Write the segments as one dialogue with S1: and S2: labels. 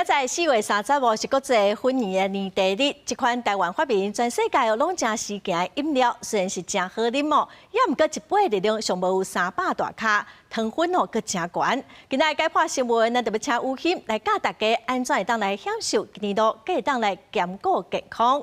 S1: 明仔載4月30號是國際粉圓的年底日，這款台灣發明全世界攏誠時行的飲料，雖然是誠好啉哦，也毋過一杯熱量上無有300大卡，糖分哦閣誠懸。今仔解破新聞，咱特別請吳欣來教大家按怎會當來享受今年度，閣會當來兼顧健康。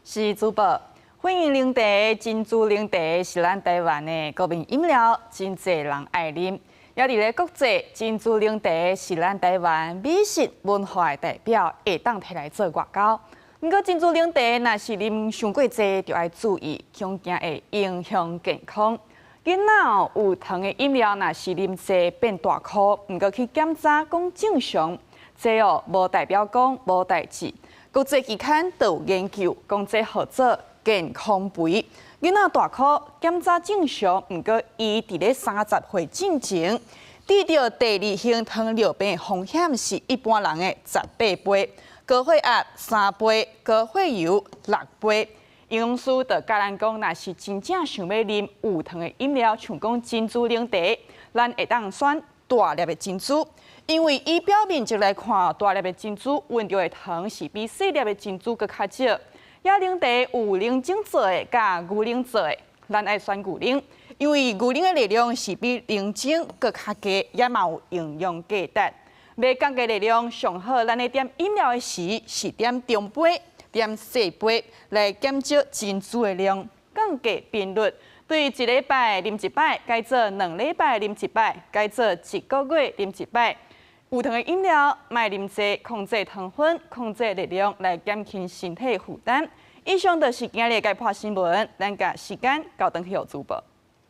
S2: 是主播，粉圓奶茶、珍珠奶茶是咱台灣的國民飲料，真濟人愛啉。也佇咧國際，珍珠奶茶是咱台灣美食文化的代表，會當提來做外交。毋過珍珠奶茶若是啉傷過濟，就愛注意，恐驚會影響健康。囡仔有糖的飲料，若是啉濟變大箍，毋過去檢查講正常，這哦無代表講無代誌。國際期刊都有研究講這號做健康肥。囡仔大箍檢查正常，毋過伊佇咧30歲進前，得著第二型糖尿病的風險是一般人的18倍，高血壓3倍，高血油6倍。營養師就教咱講，若是真正想欲啉有糖的飲料，像講珍珠奶茶，咱會當選大粒的珍珠，因為以表面積來看，大粒的珍珠蘊著的糖是比細粒的珍珠閣較少。也奶茶有奶精做的，佮牛奶做的，咱愛選牛奶，因為牛奶的熱量是比奶精閣較低，也嘛有營養價值。欲降低熱量，上好咱咧點飲料的時是點中杯、點細杯來減少珍珠的量，降低頻率。對一禮拜啉一擺，改做2禮拜啉一擺，改做一個月啉一擺。有糖的飲料，莫啉濟，控制糖分，控制熱量，來減輕身體負擔。以上就是今日的解破新聞，咱共時間交轉去予主播。